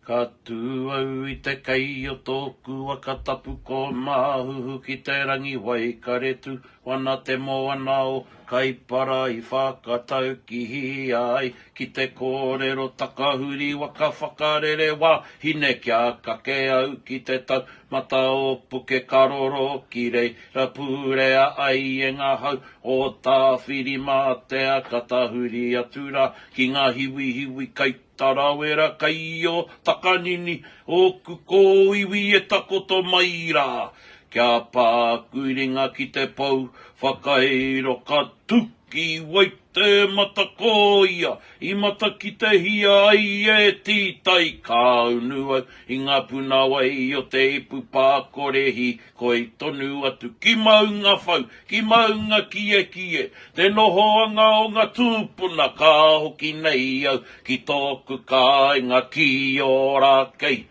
Ka tū au i te kei o tōku waka tapu ko Māhuhu ki te rangi Waikaretu ana te moana o Kaipara i whakataukihia ai ki te kōrero takahuri waka whakarere wāhine kia kake au ki te taumata o Pukekaroro ki reira pūrea ai e ngā hau o Tāwhirimātea ka tahuri atu rā ki ngā hiwihiwi kai Tarawera kai o Takanini, ōku kōiwi e takoto mai rā. Kia pāku ringa ki te pou whakairo ka tuki Waitematakōia i matakitehia ai e Tītai ka unu au i ngā puna wai o te ipu pākore hīkoi tonu atu ki Maungawhau, ki Maungakiekie, te nohoanga o ngā tūpuna ka hoki nei au ki tōku kāinga ki Ōrākei.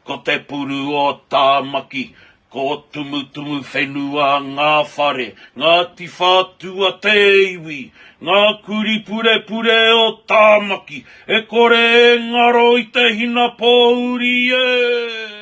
Ko te puru o Tāmaki, ko Tumutumuwhenua ngā whare, Ngāti Whātua te iwi, ngā kurī purepure o Tāmaki, e kore e ngaro i te hinapōuri e!